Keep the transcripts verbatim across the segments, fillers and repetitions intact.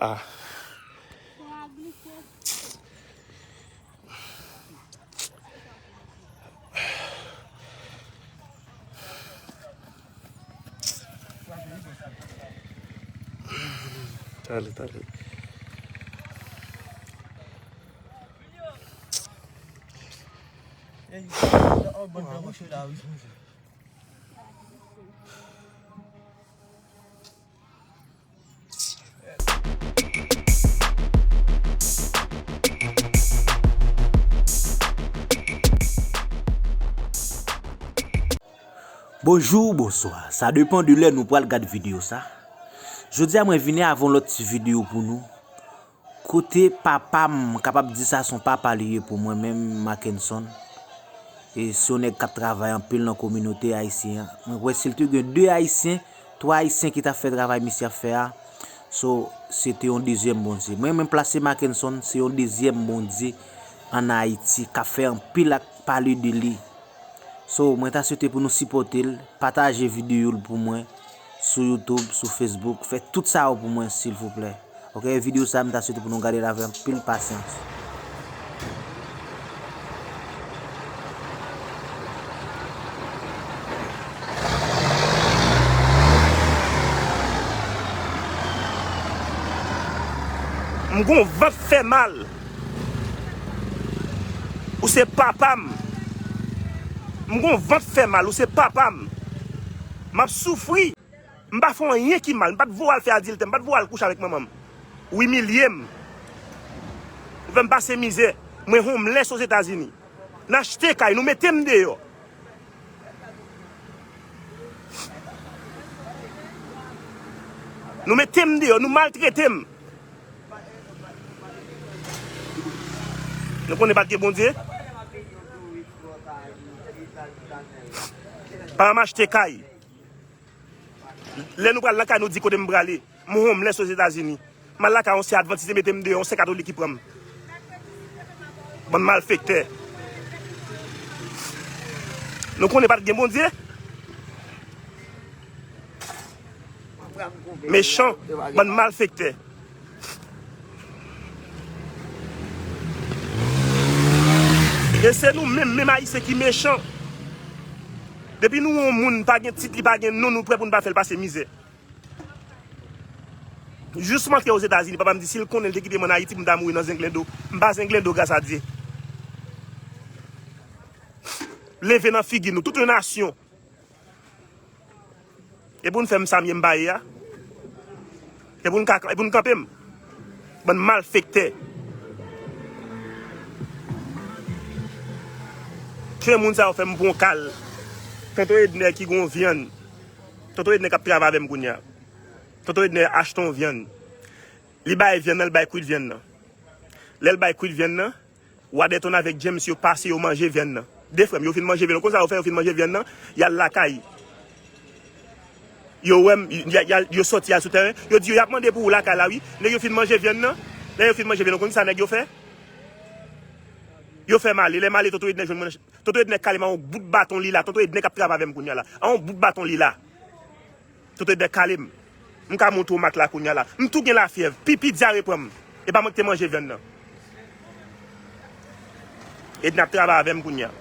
Ah. Talè, talè. Bonjou, bonswa. Sa depann de lè nou pral gad videyo sa. Jodi a mwen vini avè yon lòt ti videyo pou nou. Kote papa m, m kapab di sa se yon papa li ye pou mwen menm, Mackenson. E se yon nèg k ap travay anpil nan kominote ayisyen an. Mwen kwè si l te gen de ayisyen, twa ayisyen ki t ap fè travay misye ap fè a, so, se te yon dezyèm Bondye. Mwen, mwen plase Mackenson, se yon dezyèm Bondye ann Ayiti k ap fè anpil ak pale de li. So, mwen ta swete pou nou sipòte l, pataje videyo l pou mwen sou YouTube, sou Facebook, fè tout sa yo pou mwen, silvouplè. Oke, videyo sa, m ta swete pou nou gade l avè anpil pasyans. M gon vant fè mal. Ou se papa m. M gon vant fè mal, ou se papa m. M ap soufri. M pa fè w anyen ki mal. M pa t voye w al fè adiltè. M pa t voye w al kouche avèk manman m. Ou imilye m. Ou fè m pase mizè. Mwen homeless Ozetazini. N achte kay, nou mete m deyò. Nou mete m deyò, nou maltrete m. Nou konnen pa t gen Bondye. Pa m achte kay. Lè nou pral lakay, nou di kote m prale. M homeless Ozetazini. M al lakay yon sè advantis, li mete m deyò, yon sè katolik ki pran m. Bann malfektè. Nou konnen pa t gen Bondye. Mechan, bann malfektè. E se nou menm, menm Ayisyen ki mechan. Depi nou wè yon moun pa gen tit, li pa gen non, nou prè pou n pa fè l pase mizè. Jis m antre Ozetazini, papa m di si l konnen l te kite mwen ann Ayiti pou m ta mouri nan zenglendo. M pa zenglendo, gras a Dye. Leve nan figi nou, tout yon nasyon. E pou n fè m sa m ye m pa ye a? E pou n ka, e pou n kanpe m? Bann malfektè. Tchwe moun sa yo fè m pran kal. Tonton Ednè ki gon vyann. Tonton Ednè k ap travay avè m kounye a. Tonton Ednè achte yon vyann. Li bay vyann nan, li bay kwit vyann nan. Lè l bay kwit vyann nan, Wadèton avèk James yo pase, yo manje vyann nan. De frè m, yo fin manje vyann nan. Konn sa yo fè, yo fin manje vyann nan, y al lakay. Yo wè m, y, y, y, yo sòti, y al sou tèren. Yo di yo, y ap mande pou ou lakay la, wi. Nèg yo fin manje vyann nan. Lè yo fin manje vyann nan, konn sa nèg yo fè? Yo fè m ale. Lè m ale, Tonton Ednè jwenn mwen. Tonton Ednè kale m a yon bout baton li la. Tonton Ednè k ap travay avè m kounye a la. A yon bout baton li la. Tonton Ednè kale m. M ka montre w mak la kounye a la. M tou gen lafyèv. Pipi, dyare pran m. E pa mwen ki te manje vyann nan. Ednè ap travay avè m kounye a.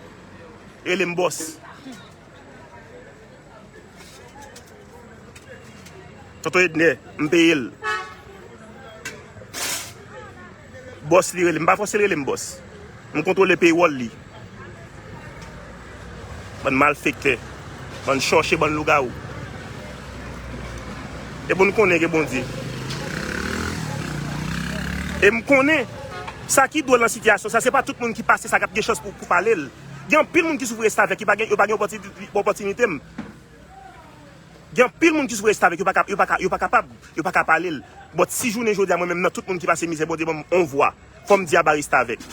Rele m bòs. Tonton Ednè, m peye l. Bòs li rele m. M pa fòse l rele m bòs. M kontwole paywall li. Bann malfektè. Bann chòche, bann lougawou. E pou n konnen gen Bondye. E m konnen, sa ki dwòl nan sitiyasyon sa, se pa tout moun ki pase sa k ap gen chans pou, pou pale l. Gen anpil moun ki soufri restavèk, ki pa gen, yo pa gen opòti-, opòtinite m. Gen anpil moun ki soufri restavèk, yo pa ka, yo pa ka, yo pa kapab, yo pa ka pale l. But si jounen jodi a, mwen menm nan tout moun ki pase mizè, Bondye ban m on vwa, fò m di a ba restavèk.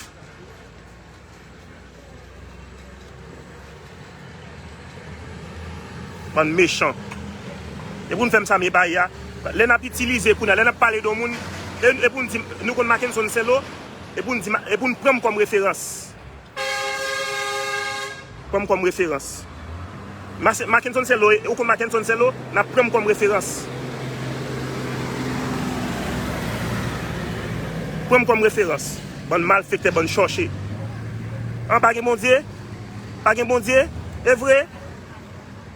Bann mechan. E pou n fè m sa m ye bay a. Lè n ap itilize kounye a, lè n ap pale de yon moun, e, e pou n di, nou konn Mackenson Saint-Lô, e pou n di, e pou n pran m kòm referans. Pran m kòm referans. Mas-, Mackenson Saint-Lô, ou konn Mackenson Saint-Lô, n ap pran m kòm referans. Pran m kòm referans. Bann malfektè, bann chòche. An, pa gen Bondye? Pa gen Bondye? E vre?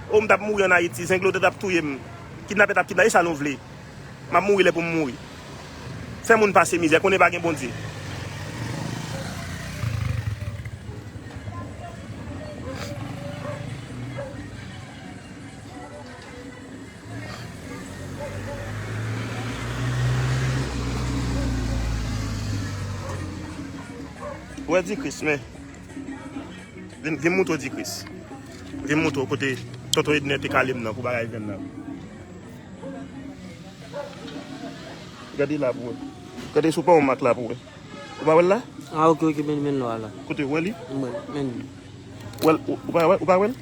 O, m t ap mouri ann Ayiti, zenglo t ap touye m. Kidnapè t ap kidnape, e sa nou vle? M ap mouri lè pou m mouri. Fè moun pase mizè, konnen pa gen Bondye. Ou wè Dikris, men. Vin, vin moutre w Dikris. Vin moutre w kote Tonton Edner te kale m nan pou bagay venn nan. Gade la pou wè. Gade sou pa yon mak la pou wè. Ou pa wè l la? Ah, ok, ok, men, men la, la. Kote, ou wè li? Mwen, men. Ou wè l, ou, ou pa wè, ou pa wè l?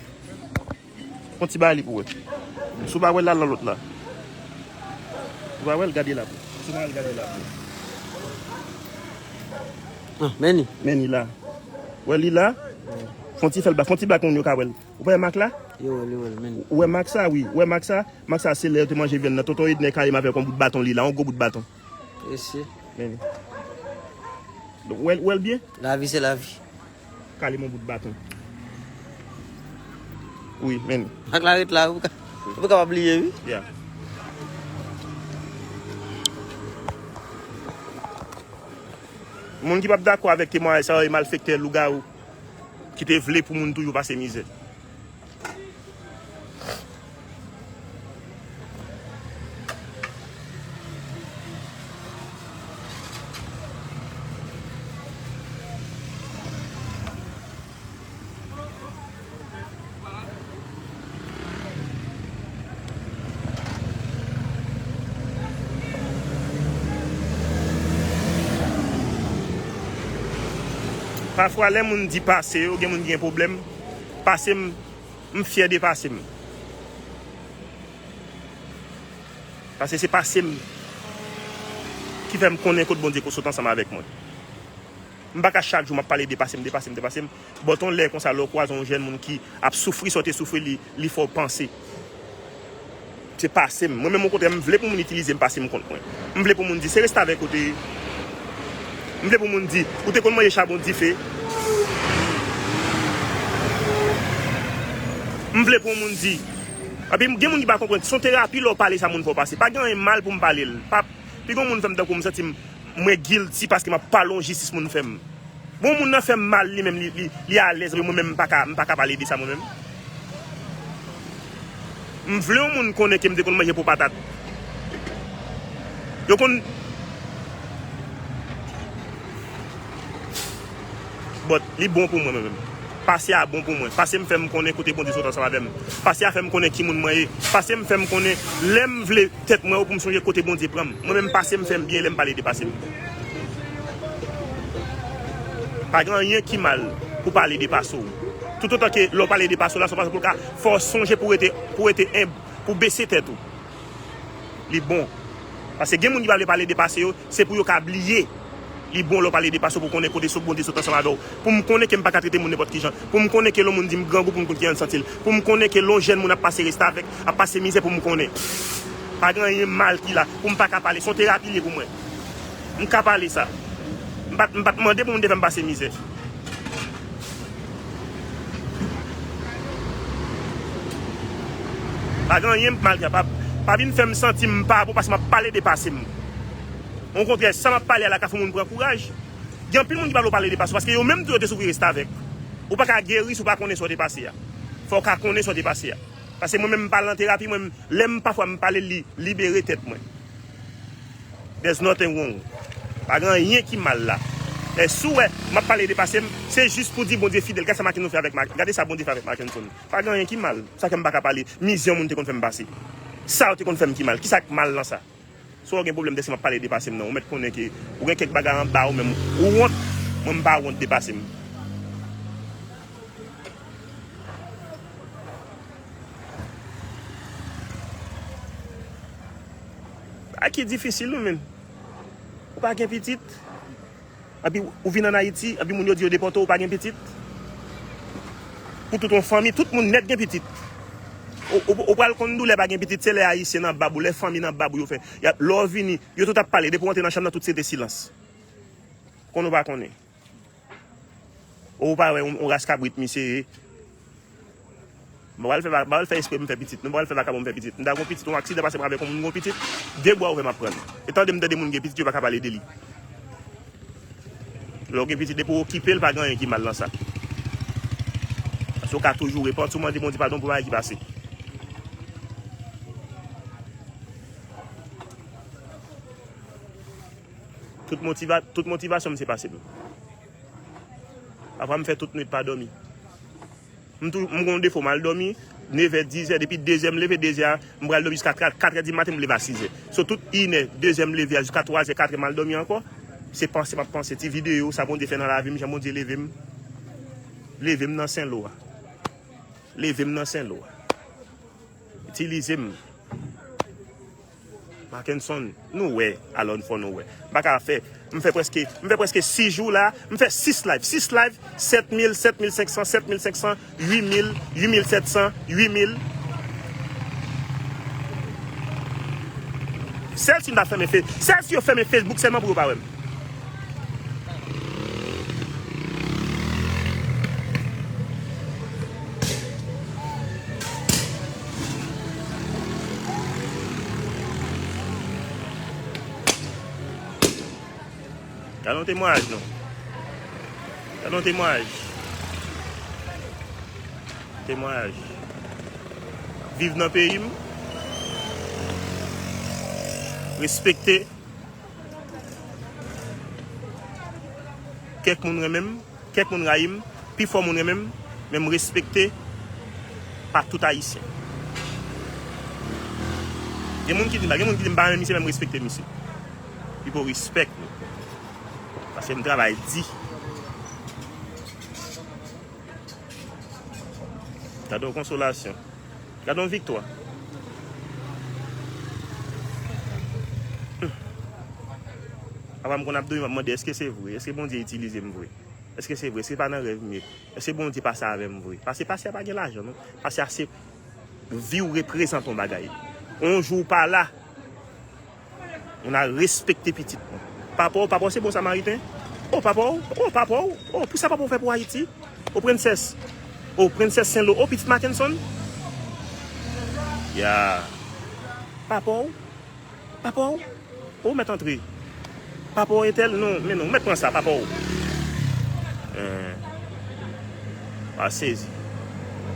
Fon ti bagay li pou wè. Si w pa wè l, al nan lòt la. Ou pa wè l, gade la pou. Si w pa wè l, gade la pou. Ah, men li. Men li la. Wè li la? Fon ti fè l ba, fon ti bak moun yo ka wè l. Ou pa wè mak la? Yo wè l, yo wè l, men. Ou wè mak sa, wi. Ou wè mak sa? Mak sa se lè yo te manje vyann nan. Tonton Edner kale m avèk yon bout baton li la, yon gwo bout baton. Esi. Men. Donk, ou wè l, ou wè l byen? Lavi se lavi. Kale m yon bout baton. Wi, men. Ak la ret la, ou pa ka, ou pa kapab bliye, wi. Yeah. Moun ki p ap dakò avèk temwayaj sa yo, e malfektè, lougawou, ki te vle pou moun toujou pase mizè. Pafwa, lè moun di pase yo, gen moun ki gen pwoblèm. Pase m, m fyè de pase m. Paske se pase m ki fè m konnen kot Bondye ko sot ansanm avèk mwen. M pa ka chak jou m ap pale de pase m, de pase m, de pase m. But on lè konsa, lè w kwaze yon jèn moun ki ap soufri sa w te soufri, li, li fè w panse. Se pase m. Mwen menm, okontrè, m vle pou moun itilize m, pase m kont mwen. M vle pou moun di, se restavèk ou te ye. M vle pou moun di, ou te konn manje chabon dife. M vle pou moun di. Epi gen moun ki pa konprann, se yon terapi lè w pale sa moun fè w pase. Pa gen anyen mal pou m pale l. Pa, pi gon moun fè m tankou m santi m, mwen guilty paske m ap pale yon jistis moun fè m. Bon, moun nan fè m mal, li menm, li, li, li alèz, mwen menm, m pa ka, m pa ka pale de sa, mwen menm. M vle yon moun konnen ke m te konn manje po patat. Yo konn. But, li bon pou mwen, mwen menm. Pase a bon pou mwen. Pase m fè m konnen kote Bondye sot ansanm avè m. Pase a fè m konnen ki moun mwen ye. Pase m fè m konnen lè m vle tèt mwen wo pou m sonje kote Bondye pran m. Mwen menm, pase m fè m byen lè m pale de pase m. Pa gen anyen ki mal pou pale de pase w. Toutotan ke lè w pale de pase w la, se yon fason pou l ka fè w sonje pou w rete, pou w rete enb, pou w bese tèt ou. Li bon. Paske gen moun ki pa vle pale de pase yo, se pou yo ka bliye. Li bon lè w pale de pase w pou w konnen kote sot Bondye sot ansanm avè w. Pou m konnen ke m pa ka trete moun nenpòt ki jan. Pou m konnen ke lè yon moun di m grangou, pou m konn kijan l santi l. Pou m konnen ke lè yon jèn moun ap pase restavèk, ap pase mizè, pou m konnen. Pa gen anyen mal ki la. Pou m pa ka pale. Se yon terapi li ye pou mwen. M ka pale sa. M pa t, m pa t mande pou moun te fè m pase mizè. Pa gen anyen mal ki ap, pa, pa vin fè m santi m pa bon paske m ap pale de pase m. Okontrè, sa m ap pale a la ka fè moun pran kouraj. Gen anpil moun ki pa vle w pale de pase w paske yo menm tou yo te soufri restavèk. Ou pa ka geri si w pa konnen sa w te pase a. Fò w ka konnen sa w te pase a. Paske mwen menm m pa al nan terapi, mwen menm, lè m pafwa m pale li libere tèt mwen. There's nothing wrong. Pa gen anyen ki mal la. E si w wè m ap pale de pase m, se jis pou di Bondye fidèl. Gad sa Mackenson fè avèk Mac-, gade sa Bondye fè avèk Mackenson. Pa gen anyen ki mal. Sa fè m pa ka pale. Mizè yon moun te konn fè m pase. Sa yo te konn fè m ki mal. Kisa k mal nan sa? Si w gen pwoblèm dèske m ap pale de pase m nan, ou mèt konnen ke ou gen kèk bagay anba ou menm. Ou wont, mwen m pa wont de pase m. Bagay ki difisil wi, menn. Ou pa gen pitit. Epi ou vin ann Ayiti, epi moun yo di yo depòte w, ou pa gen pitit. Pou tout yon fanmi, tout moun nèt gen pitit. Ou, ou, ou pral konn doulè pa gen pitit, se lè Ayisyen nan bab ou, lè fanmi nan bab ou yo fè. Y ap, lè w vini, yo tout ap pale, depi w antre nan chanm nan, tout se te silans. Konnen w pa konnen. Ou pa wè yon, yon ras kabrit misye ye. M pa pral fè, pa pral fè espre m fè pitit. M pa pral fè vakabon m fè pitit. M ta gon pitit, yon aksidan pase m avèk yon moun gon pitit. De bwa ouvè m ap pran l. E tande m tande moun gen pitit, yo pa ka pale de li. Lè w gen pitit, depi w okipe l, pa gen anyen ki mal nan sa. Paske w ka toujou repanti, w mande Bondye padon pou bagay ki pase. Tout motiva-, tout motivasyon m se pase m. Pafwa m fè tout nwit pa dòmi. M tou, m gon defo, m al dòmi nevè, dizè, depi dezè m leve, dezè a, m pral dòmi jiska katrè, katrè di maten, m leve a sizè. So tout inè, dezè m leve a jiska twazè, katrè m al dòmi ankò. Se panse m ap panse, ti videyo, sa Bondye fè nan lavi m, jan Bondye leve m. Leve m nan Senlo a. Leve m nan Senlo a. Itilize m. Mackenson, nou wè, Alon fò nou wè. M pa ka fè, m fè prèske, m fè prèske sis jou la, m fè sis live, sis live, sèt mil, sèt mil senk san, sèt mil senk san, uit mil, uit mil sèt san, uit mil. Sèl si m ta fèmen Fe-, sèl si yo fèmen Facebook sèlman pou yo pa wè m. Gade yon temwayaj, non. Gade yon temwayaj. Temwayaj. Viv nan peyi m. Respekte. Kèk moun renmen m, kèk moun rayi m, pifò moun renmen m, men m respekte pa tout Ayisyen. Gen moun ki di m, gen moun ki di m pa renmen misye, men m respekte misye. People respect me. Paske m travay di. Gade yon konsolasyon. Gade yon viktwa. Hmm. Apa m konn ap dòmi, m ap mande, èske se vre? Èske Bondye itilize m vre? Èske se vre? Èske pa nan rèv m ye? Èske Bondye pase avè m vre? Paske pase a pa gen lajan, non. Pase a se vi w reprezante yon bagay. Yon jou w pa la, Moun a respekte pitit mwen. Papa w, papa w se bon samariten? O, papa w, o, papa w, o, pou sa papa w fè pou Ayiti? O, prensès. O, prensès Senlo. O, pitit Mackenson. Ya. Papa w, papa w. O, mèt antre. Papa w entèl, non, men non, mèt pran sa, papa w. Eh. Pa sezi.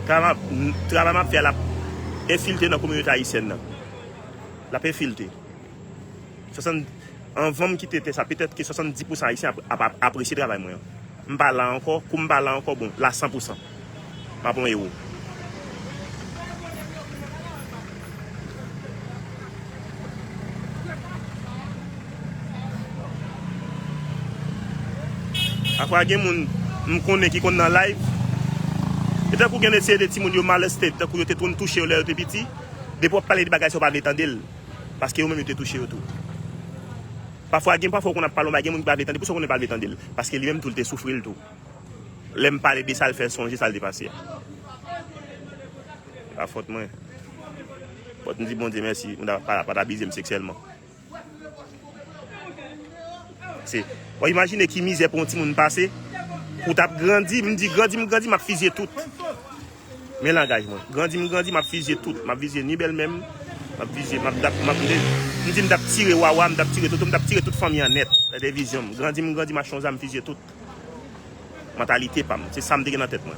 Travay m ap, travay m ap fè a, l ap enfiltre nan kominote ayisyèn nan. L ap enfiltre. Swasann, anvan m kite tè sa, petèt ke swasanndis pousan Ayisyen ap, ap, ap apresye travay mwen an. M pa la ankò, kou m pa la ankò, bon, la san pousan. M ap yon ewo. Pafwa gen moun m konnen ki konn nan live, e tankou gen de, se de timoun yo moleste, tankou yo te konn touche yo lè yo te piti, depi w ap pale de bagay sa yo pa vle tande l. Paske yo menm yo te touche yo tou. Pafwa gen, pafwa w konn ap pale yon bagay, gen moun ki pa vle tande, pou sa w konnen pa vle tande l. Paske li menm tou, l te soufri l tou. Lè m pale de sa, l fè l sonje sa l te pase a. Se pa fòt mwen. Fòt m di Bondye mèsi, m ta pa, pa t abize m seksyèlman. Se, w imajine ki mizè pou yon timoun pase, pou w t ap grandi, m di grandi, m grandi, m ap fizye tout. Men langaj mwen. Grandi m grandi, m ap fizye tout. M ap vizye ni bèlmè m, m ap vizye, m ap, m ap, m ap, m di m t ap tire Wawa, m t ap tire Toto, m t ap tire tout fanmi an nèt. Sa te vizyon m. Grandi m grandi, m achte yon zam, m fizye tout. Mantalite pa m. Se sa m te gen nan tèt mwen.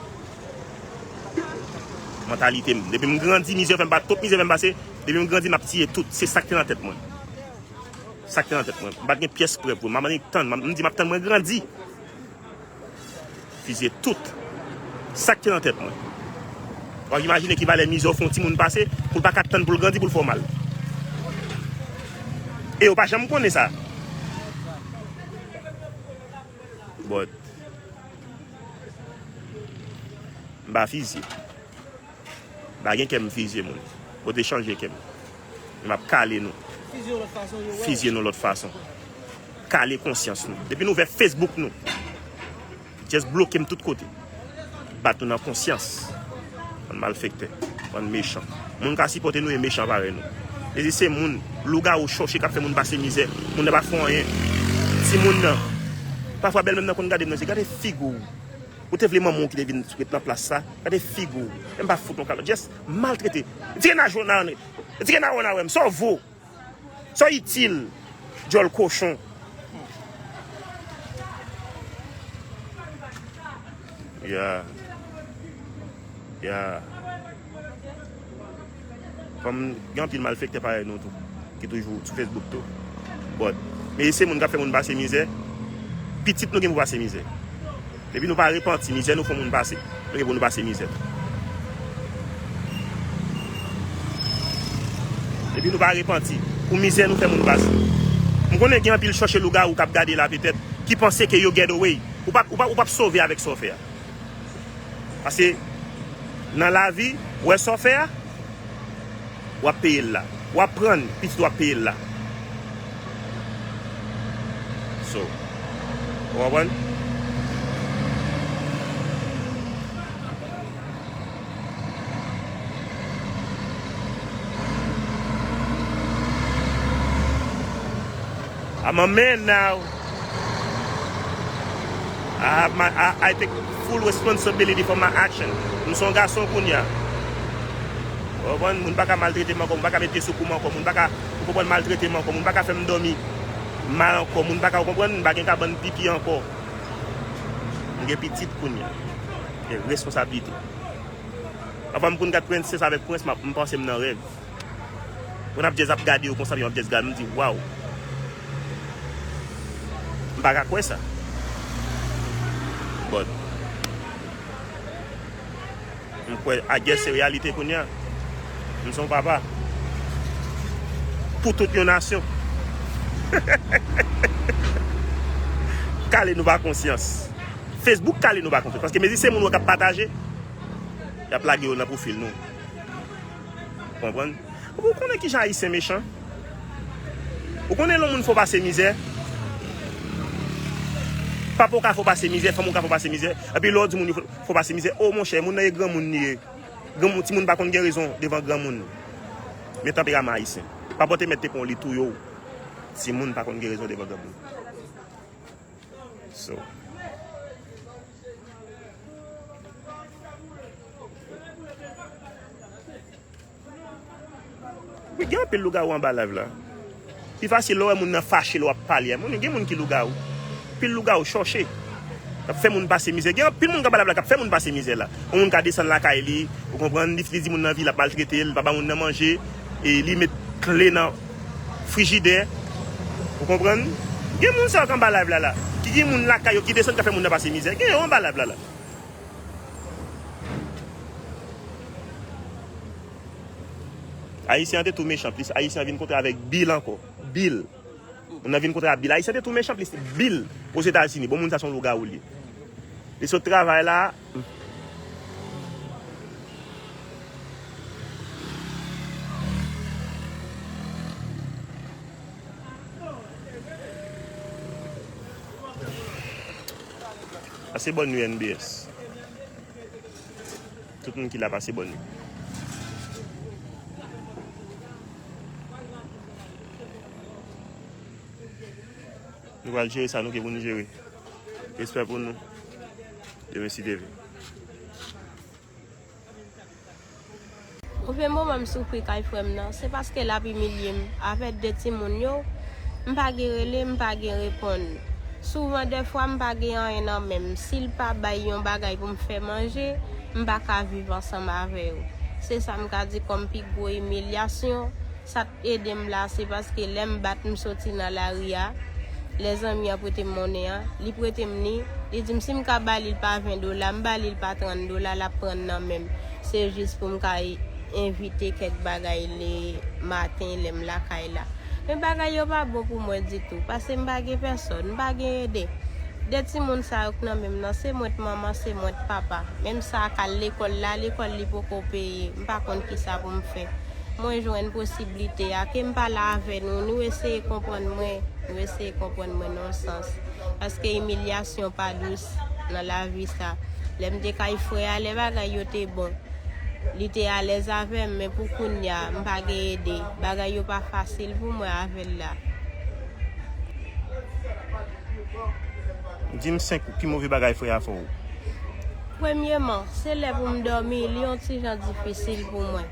Mantalite m. Depi m grandi, mizè fè m pa, tout mizè fè m pase, depi m grandi, m ap tiye tout. Se sa k te nan tèt mwen. Sa k te nan tèt mwen. M pa t gen pyès prèv pou m. M ap tann, m di m ap tann mwen grandi. Fizye tout. Sa k te nan tèt mwen. W ap imajine ki valè mizè w fè yon timoun pase, pou l pa ka tann pou l grandi, pou l fè w mal. E yo pa janm konnen sa. But, m pa fizye. M pa gen kè m fizye moun. Bondye chanje kè m. M ap kale nou. Fizye yon lòt fason, yo wè. Fizye nou lòt fason. Kale konsyans nou. Depi nou ouvè Facebook nou, just bloke m tout kote. Bat nou nan konsyans. Bann malfektè, bann mechan. Moun ka sipòte nou e mechan parèy nou. Sezi se moun, lougawou chòche k ap fè moun pase mizè. Moun nan pa fè anyen. Timoun nan, Pafwa bèlmè m nan konn gade m nan zye, gade figi w. Ou te vle manman w ki te vin ret nan plas sa? Gade figi w. E m pa fout yon kalòt. Just maltrete. Tire nan jò nan. Tire nan wè m. Sa w vo? Sa w itil? Djòl kochon. Yeah. Yeah. Kòm gen anpil malfektè parèy nou tou, ki toujou sou Facebook tou. But, men se moun k ap fè moun pase mizè, pitit nou gen pou pase mizè. Depi nou pa repanti, mizè nou fè moun pase, nou gen pou nou pase mizè. Depi nou pa repanti, pou mizè nou fè moun pase. M konnen gen anpil chòche lougawou k ap gade la petèt, ki panse ke yo get away. Ou p ap, ou p ap, ou p ap sove avèk sa w fè a. Paske nan lavi, ou wè sa w fè a, w ap peye l la. W ap prann, pitit w ap peye l la. So, ou konprann? I'm a man now. I have my, I, I take full responsibility for my action. M se yon gason kounye a. Ou konprann? Moun pa ka maltrete m ankò, moun pa ka met pye sou kou m ankò, moun pa ka, ou konprann, maltrete m ankò, moun pa ka fè m dòmi mal ankò, moun pa ka, ou konprann, m pa gen kabann pipi ankò. M gen pitit kounye a. Gen responsablite. Anvan m konn gad prensès avèk prens, m ap, m panse m nan rèv. Pou n ap jazz ap gade yo konsa, yo ap jazz gade, m di, "Waw." M pa ka kwè sa. But, m kwè, I guess se reyalite kounye a. M se yon papa. Pou tout yon nasyon. Kale nou pa konsyans. Facebook kale nou pa konsyans. Paske mezi se moun wè k ap pataje, y ap lage yo nan pwofil nou. Konprann? Ou konnen kijan Ayisyen mechan? Ou konnen lè yon moun fè w pase mizè? Papa w ka fè w pase mizè, fanm ou ka fè w pase mizè. Epi lè w di moun yo fè w pase mizè, o monchè, moun nan e granmoun li ye. Granmoun, timoun pa konn gen rezon devan granmoun. Men tanperaman ayisyen. Pa pote mèt te pran w, li touye w. Timoun pa konn gen rezon devan granmoun. So. Wi, gen anpil lougawou anba live la. Pi fasil lè w wè moun nan fache lè w ap pale a. Moun, gen moun ki lougawou. Pil lougawou chòche. K ap fè moun pase mizè. Gen anpil moun k anba live la k ap fè moun pase mizè la. Yon moun ka desann lakay li, ou konprann, li, li di moun nan vin, l ap maltrete l, li pa ba moun nan manje, e li met kle nan frijidè. Ou konprann? Gen moun sa yo k anba live la la. Ki gen moun lakay yo ki desann k ap fè moun nan pase mizè. Gen yo anba live la la. Ayisyen an te tou mechan, plis Ayisyen an vin kontre avèk Bill ankò. Bill. Moun nan vin kontre ak Bill. Ayisyen te tou mechan, plis Bill Ozetazini. Bon, moun sa se yon lougawou li ye. Li sot travay la. Pase bòn nwi N B S. Tout moun ki la pase bòn nwi. Nou pral jere sa nou gen pou nou jere. Respè pou nou. Demen si Dye vle. Konbyen moman m soufri kay frè m nan, se paske l ap imilye m avèk de timoun yo, m pa gen rele, m pa gen reponn. Souvan dèfwa m pa gen anyen nan men m. Si l pa bay yon bagay pou m fè manje, m pa ka viv ansanm avè yo. Se sa m ka di kòm pi gwo imilyasyon. Sa t ede m la, se paske lè m bat m soti nan lari a, lè zanmi an prete m monnen an, li prete m li, li di m si m ka ba li l pa ven dola, m ba li l pa trant dola, l ap pran nan men m. Se jis pou m ka envite kèk bagay le maten lè m lakay la. Men bagay yo pa bon pou mwen ditou, paske m pa gen pèsòn, m pa gen ede. De timoun sa yo k nan men m nan, se mwen k manman, se mwen k papa. Menm sa k al lekòl la, lekòl li poko peye, m pa konn kisa pou m fè. Mwen jwenn posiblite a, ke m pale avè nou, nou eseye konprann mwen, nou eseye konprann mwen nan yon sans. Paske imilyasyon pa dous nan lavi sa. Lè m te kay frè a, lè bagay yo te bon, li te alèz avè m, men pou kounye a, m pa gen ede. Bagay yo pa fasil pou mwen avè l la. Di m senk pi move bagay frè a fè w. Premyeman, se lè pou m dòmi, li yon ti jan difisil pou mwen.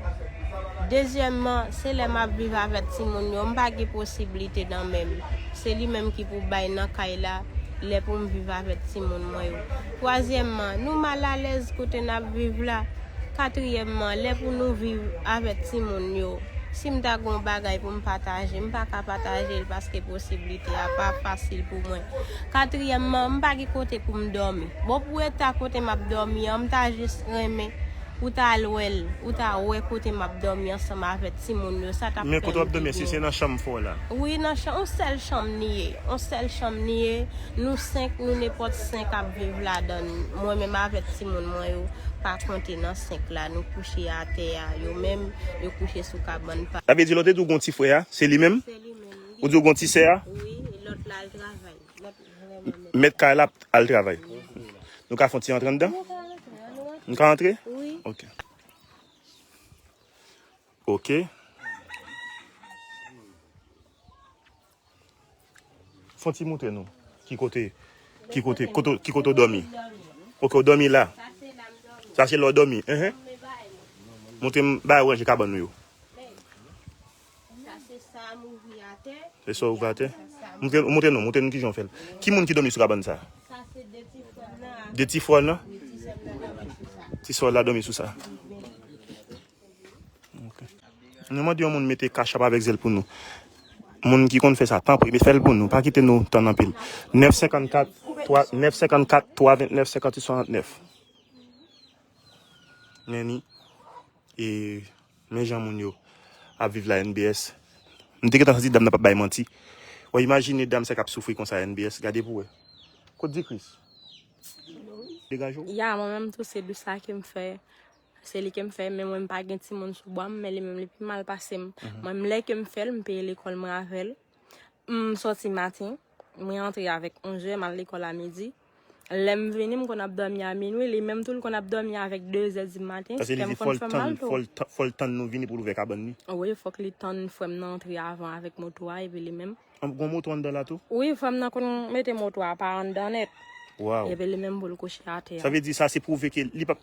Dezyèmman, se lè m ap viv avèk timoun yo, m pa gen posiblite nan men m. Se li menm ki pou bay nan kay la, lè pou m viv avèk timoun mwen yo. Twazyèmman, nou malalèz kote n ap viv la. Katriyèmman, lè pou nou viv avèk timoun yo. Si m ta gen yon bagay pou m pataje, m pa ka pataje l paske posiblite a pa fasil pou mwen. Katriyèmman, m pa gen kote pou m dòmi. Bon, pou eta kote m ap dòmi an, m ta jis renmen ou ta al wè l, ou ta wè kote m ap dòmi ansanm avèk timoun yo. Sa t ap Men kote w ap dòmi, se nan chanm fò la? Wi, nan chanm, yon sèl chanm li ye. Yon sèl chanm li ye. Nou senk, nou nenpòt senk ap viv ladan l. Mwen menm avèk timoun mwen yo pa konte nan senk la. Nou kouche atè a. Yo menm, yo kouche sou kabann pa. Sa vle di lè w te di w gon ti frè a, se li menm? Se li menm. Ou di w gon ti sè a? Wi, lòt la al travay. Lòt vrèman mèt. Mèt kay la al travay. Nou ka fè yon ti rantre anndan? Nou ka rantre? Wi. Ok. Ok. Fon ti moutre nou. Ki kote, ki kote, kote, ki kote w dòmi? Ok, w dòmi la. Sa se la w dòmi. Enhen. Moutre m bagay w ranje kabann nou yo. Se sa ou vwe atè. Moutre, moutre nou, moutre nou kijan w fè l. Ki moun ki dòmi sou kabann sa? Sa se de ti frè m nan. De ti frè w nan? Ti sè m nan dòmi sou sa. Ti sè w la dòmi sou sa. Ok. Nou mande yon moun mete cash app avèk zèl pou nou. Moun ki konn fè sa, tanpri, fè l pou nou. Pa kite nou tann anpil. Nèf senkannkat, twa, nèf senkannkat, twa vennèf, senkantuit, swasantnèf. Nèni, e, men jan moun yo ap viv la N B S. M te gentan santi dam nan p ap bay manti. Ou imajine dam sa k ap soufri konsa N B S, gade pou wè. Kot di Kris? Degaje w. Ya, mwen menm tou se dous sa ke m fè. Se li ke m fè, men mwen m pa gen timoun sou bwa m, men li menm li pi mal pase m. Mwen m lè ke m fè l, m peye lekòl mwen avè l. M sòti maten, mwen antre avèk onzè, m al lekòl a midi. Lè m vini, m konn ap dòmi a minwi, li menm tou l konn ap dòmi avèk dezè di maten. Sa vle di fò l tann, fò l tann nou vini pou l ouvè kabann li? Wi, fòk li tann frè m nan antre avan avèk moto a, epi li menm. Gon moto anndan la tou? Wi, frè m nan konn mete moto a pa anndan nèt. Waw. Epi li menm pou l kouche atè a. Sa vle di sa se pwouve ke li p ap,